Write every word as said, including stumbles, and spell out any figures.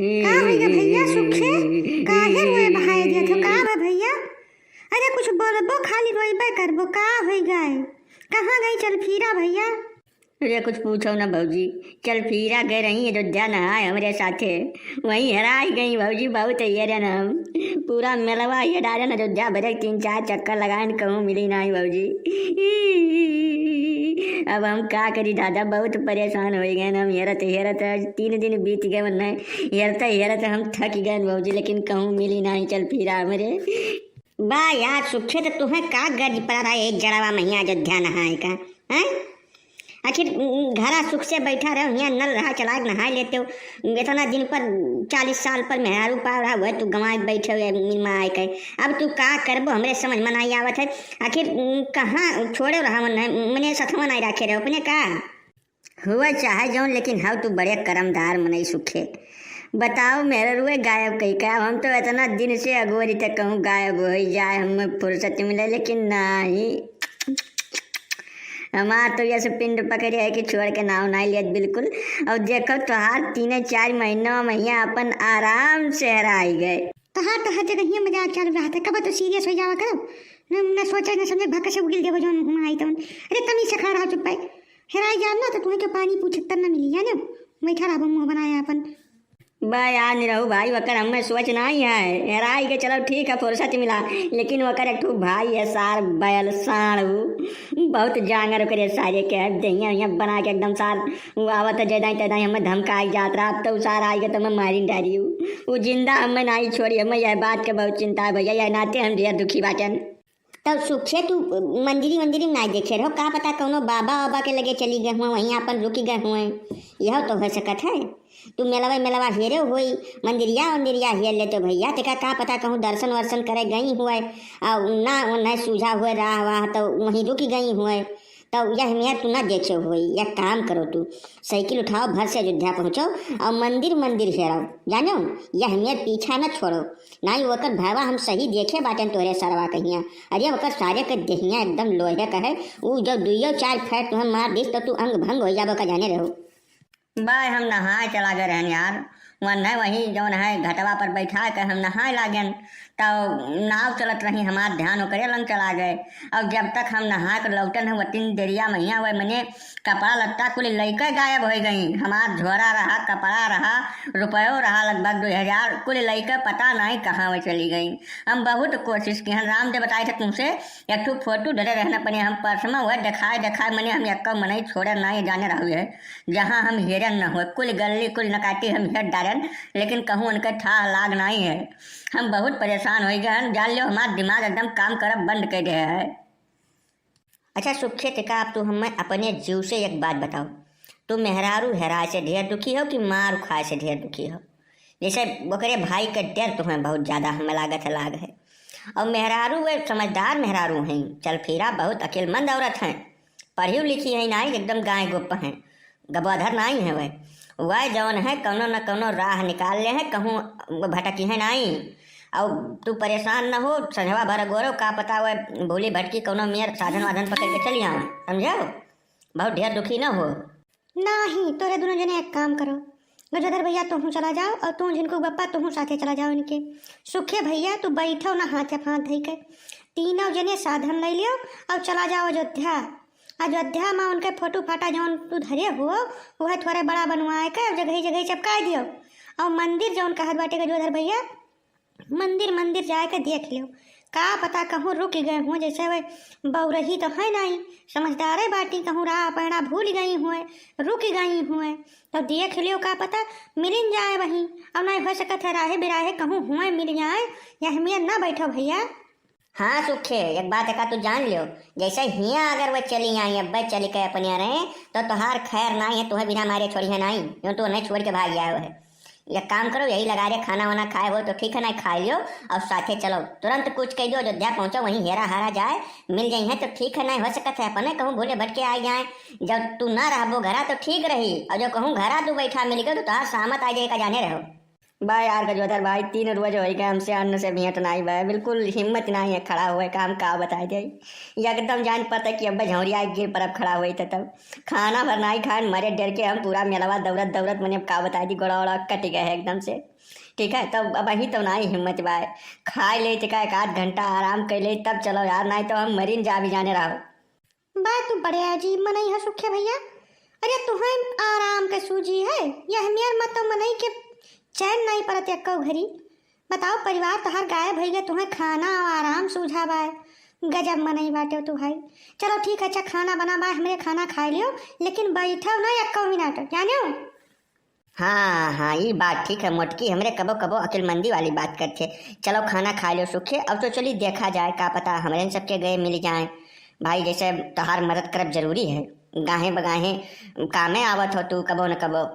का होइगा भइया सुखे? काहे रोए बहाए दिया थो? का बा भइया? अरे कुछ बोलबो, खाली रोइबे करबो। का होइगा? कहाँ गई चलफीरा भइया? अरे कुछ पूछो ना भौजी, चलफीरा गए रही अयोध्या नहाए हमरे साथे, वहीं हेराई गई भौजी। बहुत हेरन हम, पूरा मेलवा हेरायन अयोध्या भरे तीन चार चक्कर लगायन, कहूँ मिली नाहीं भौजी। अब हम का करी दादा, बहुत परेशान होइ गए हम। हेरत हेरत आज तीन दिन बीत गए, उन्हें हेरत हेरत हम थक गए भौजी, लेकिन कहूँ मिली नाहीं चलफीरा हमरे। बा यार सुखे, तो तुहें का गर्ज पड़ा रहा एक जड़वा महिया अयोध्या नहाए का, हैं? आखिर, उम, घरा सुख से बैठा रहो, हियाँ नल रहा चला के नहाए लेते हो। इतना दिन पर, चालीस साल पर मेहरारू पा रहा हुआ, तू गंवाए के बैठे हो मिल में आए के। अब तू का करबो, हमरे समझ में नाहीं आवत है। आखिर, उम, कहाँ छोड़े रहा मन है, मने सथवा नाहीं राखे रहो अपने का? हुआ चाहे जौन, लेकिन हव तू बड़े करमदार मनई सुखे। बताओ मेहररुए गायब कई का? हम तो इतना दिन से अगोरी तक कहूँ गायब होइ जाए, हमें फुर्सत मिले, लेकिन नाहीं। हमार तो यस पिंड पकड़े है कि छोड़ के नाव नाहीं लेत बिल्कुल। और देखो तोहार तीन चार महीना महिया अपन आराम से हेराई गए। तोहार तो हर जगह हियाँ मजाक चालू रहत है, कब तो सीरियस होइ जावा करो। न, न सोचे न समझे, भक्क से उगिल देबो जौन हुआँ आई तौन। अरे तमीज से खड़ा रहो, चुप्पे। हेराई जाब ना तो तुहें के पानी पूछे तब न मिली, जाने? बैठा रहबो मुँह बनाए अपन। बा यार निरहू भाई, वकर हमें सोच नाहीं है। हेराई के चलो ठीक है, फुर्सत मिला, लेकिन वकर एक ठो भाई है सार बैल साँड़, ऊ बहुत जांगर ओकरे सारे के है, देहिया उहिया बना के एकदम सार ऊ आवत है, जैदाई तैदाई हमें धमकाई जात रहा। अब तो ऊ सार आई के तो हमें मारी डारी। ऊ, ऊ जिंदा हमें नाहीं छोड़ी। हमें यह बात के बहुत चिंता है भइया, यह नाते हम ढेर दुखी बाटेन। तब सुखे तू मंदिरी वंदिरी ना देखे रहो, का पता कौनो बाबा वाबा के लगे चली गए हुए, वहीं अपन रुकी गए हुए, यह तो हो सकत है। तू मेलवा मेलवा हेरे होई, मंदिरिया वंदिरिया हेर लेते भइया, तेका का पता कहूँ दर्शन वर्शन करे गई हुए, आ ना उन्हें सूझा हुए राह वाह तो वहीं रुकी गई हुए। तब यह मेर तू ना देखे होई, एक काम करो तू, साइकिल उठाओ, भर से अयोध्या पहुँचो और मंदिर मंदिर हेरो, जानो, यह मेर पीछा ना छोड़ो। नाहीं ओकर भयवा हम सही देखे बाटेन तोहरे सरवा कहिया। अरे ओकर सारे के देहिया एकदम लोहे का है, ऊ जब दुइयो चार फैट तुम्हें मार दिस तो तू अंग भंग हो जाबो का जाने रहो। बाय, हम नहाए चला गए रहन यार। वन्ने वही जौन है घटवा पर बैठा के हम नहाए लागेन, तब नाव चलत रही, हमार ध्यान ओकरे लंग चला गए। और जब तक हम नहा के लौटन है, वतिन देरिया महिया हुए, मने कपड़ा लत्ता कुल लइके गायब हो गई। हमार झोरा रहा, कपड़ा रहा, रुपयो रहा लगभग दो हजार, कुल लइके पता नहीं कहाँ वो चली गई। हम बहुत कोशिश किहन, रामदेव बताए थे तुमसे, एक ठो फोटो धरे रहन अपने हम पर्स में, वह देखाए देखाए मने हम एक्को मनई छोड़े नहीं जाने रहुए है। जहाँ हम हेरन न होए, कुल गल्ली, कुल नकाटी हम हेर डारन, लेकिन कहूँ उनके थाह लाग नाई है। हम बहुत परेशान होइ गए हन, जान लियो हमार दिमाग एकदम काम करब बंद कर दे है। अच्छा सुखे, तेका अब तू हमें अपने जीव से एक बात बताओ, तू मेहरारू हेराए से ढेर दुखी हो कि मार खाए से ढेर दुखी हो? जैसे ओकरे भाई के डर तुम्हें बहुत ज्यादा हमें लागत है, लाग है। और मेहरारू वे समझदार मेहरारू हैं, चलफीरा बहुत अक्लमंद औरत हैं, पढ़ी लिखी है नाई, एकदम गाय गोप हैं, गबोधर नाई है वह। वह जौन है कौनो न कौनो राह निकाल ले है, कहूँ वो भटकी है नाई। और तू परेशान न हो, संझवा भर गोरो का पता वह भूली भटकी कौनो मेर साधन वाधन पकड़ के चली आवे, समझो? बहुत ढेर दुखी न हो। नाही, तोरे दुनो जने एक काम करो, गजोधर भइया तुहूँ चला जाओ और तू झिनकू बप्पा तुहूँ साथे चला जाओ इनके। सुखे भइया तू बैठो ना हाथ पे हाथ धई के, तीनों जने साधन ले लियो और चला जाओ अयोध्या। अयोध्या में उनके फोटो फाटा जौन तू धरे हो, वह थोड़े बड़ा बनवाए के और जगह जगह चपकाए दियो। और मंदिर जौन कहत बाटे गजोधर भइया, मंदिर मंदिर जाए के देख लियो, का पता कहूँ रुक गए हुए, जैसे वे बौरही तो है नहीं, समझदारे बाटी, कहूँ राह पैड़ा भूल गई हुए, रुक गई हुए, तो देख लियो का पता मिलिन जाए वहीं। और नहीं हो सकत है राहे बिराहे कहूँ हुए मिल जाए, या हमें ना बैठो भइया। हाँ सुखे, एक बात का तू जान लियो, जैसे हियाँ अगर वह चली आई, अब चली के अपने रहे, तो तोहार खैर नाई है, तुहे बिना मारे छोड़ी है नाई, यूँ तो उन्हें छोड़ के भाग आए है। एक काम करो, यही लगा रे, खाना वाना खाए हो तो ठीक है, नहीं खाए लियो और साथे चलो, तुरंत कूच कह दियो, अयोध्या पहुँचो, वहीं हेरा हारा जाए, मिल जाई है तो ठीक है, नहीं हो सकत है अपने कहूँ भूले भटके आ जाए। जब तू ना रहबो घरा तो ठीक रही, और जो कहूँ घरा तू बैठा मिल गयो तो तोहार सामत आ जाए का जाने रहो। बा यार गजोधर भाई, तीन रोज होइ गए हमसे अन्न से भेंट नाहीं भा, बिल्कुल हिम्मत नाहीं है खड़ा होए का, हम का बताइ दे। एकदम जान पड़त है कि अब झौरिया गिर पर अब खड़ा होई तो तब खाना भर नाहीं खान मरे डर के हम पूरा मेलवा दौड़त दौड़त मने अब का बताइ दी, गोड़ा ओड़ा कट गए है एकदम से। ठीक है, तब अब अही तो नाहीं हिम्मत बा, खाइ ले का एक आध घंटा आराम कर ले तब चलो यार, नाहीं तो हम मरिन जा भी जाने रहो। बा तू बड़े अजीब मनई है सुखे भैया। अरे तुहैं आराम के सूझी है, यह मेर मत तो मनई के चैन नाहीं परत एक्को घरी। बताओ परिवार तोहार गायब होइ गए, तुहैं खाना और आराम सूझा बाय। गजब मनई बाटे तू भाई। चलो ठीक है, अच्छा खाना बना बाय, हमरे खाना खाइ लियो, लेकिन बैठो ना एक्को मिनट, जानियो। हाँ हाँ, ई बात ठीक है मोटकी, हमरे कबो कबो अकिलमंदी वाली बात करते। चलो खाना खाइ लियो सुखे, अब तो चली देखा जाए, का पता हमरे सबके गए मिल जाए। भाई जैसे तोहार मदद करब जरूरी है, गाहे बगाहे कामे आवत हो तू कबो न कबो।